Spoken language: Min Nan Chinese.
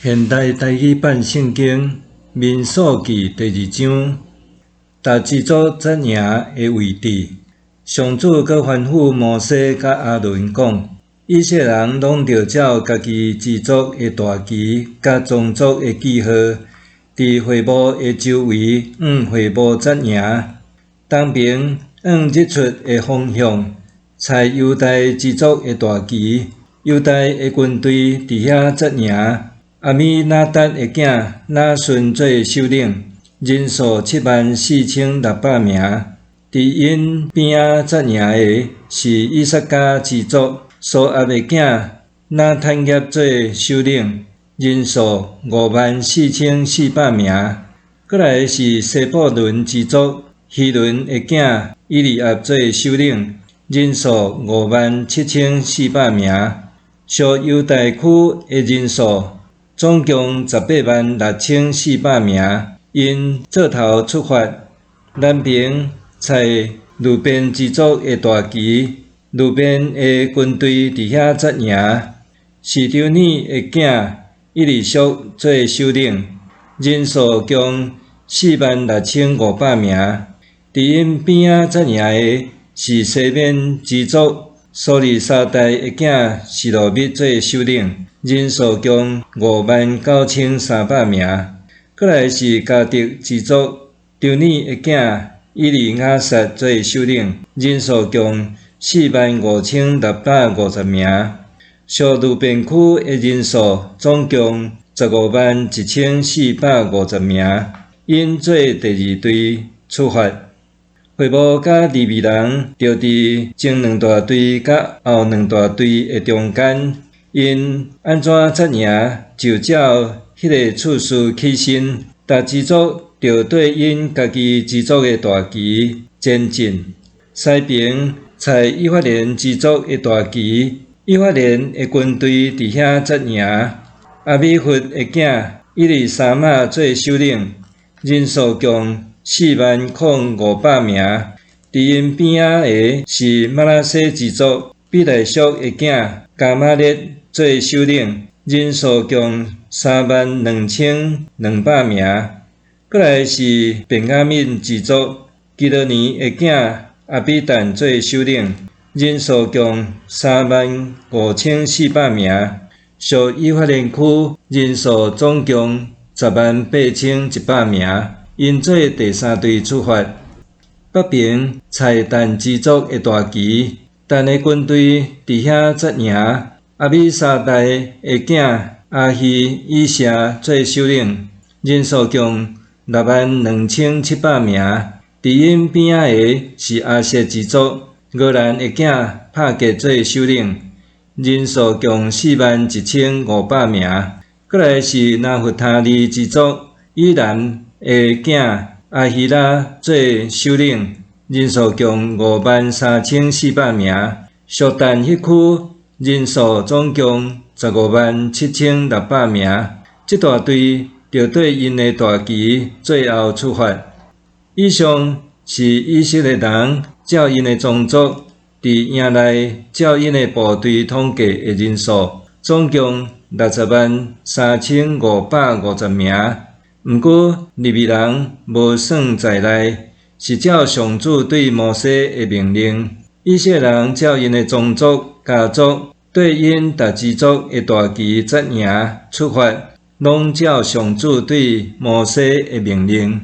現代台語版聖經《民數記》第二章，逐支族紮營的位置。上主閣吩咐摩西佮亞倫講：以色列人攏著照家己支族的大旗佮宗族的記號，佇會幕的周圍向會幕紮營。東爿向日出的方向，採猶大支族的大旗，猶大的軍隊佇遐紮營。亞米拿達的囝拿孫做首領，人數74,600名。佇𪜶邊仔紮營的是以薩迦支族，蘇押的囝拿坦業做首領，人數54,400名。閣來是西布倫支族，希倫的囝以利押做首領，人數57,400名。屬猶大區的人數總共186,400名，𪜶做頭出發。南爿採流便支族的大旗，流便的軍隊佇遐紮營。示丟爾的囝以利蘇做首領，人數共46,500名。佇𪜶邊仔紮營的是西緬支族，蘇利沙代的囝示羅密做首領，人數共59,300名。閣來是迦得支族，張尼的囝以利亞撒做首領，人數共45,650名。屬流便區的人數總共151,450名。𪜶做第二隊出發。會幕佮利未人著佇前兩大隊佮後兩大隊的中間，𪜶按怎紮營，就照彼个次序起身。逐支族著對𪜶家己支族的大旗前進。西爿採以法蓮支族的大旗，以法蓮的軍隊佇遐紮營。亞米戶的囝以利沙瑪做首領，人數共40,500名。佇𪜶邊仔的是瑪拿西支族，毗大束的囝迦瑪列做首領，人數共32,200名。閣來是便雅憫支族，基勒尼的囝亞比但做首領，人數共35,400名。屬以法蓮區，人數總共108,100名。𪜶做第三隊出發。北爿採但支族的大旗，但的軍隊佇遐紮營。亞米沙代的囝亞希以謝做首領，人數共62,700名。佇𪜶邊仔的是亞設支族，俄蘭的囝帕結做首領，人數共41,500名。閣來是拿弗他利支族，以南的囝亞希拉做首領，人數共53,400名。屬但彼區人數總共157,600名。這大隊著對𪜶的大旗最後出發。以上是以色列人照𪜶的宗族，佇營內照𪜶的部隊統計的人數，總共603,550名。毋過利未人無算在內，是照上主對摩西的命令。以色列人照𪜶的宗族、家族，對𪜶逐支族的大旗紮營出發，攏照上主對摩西的命令。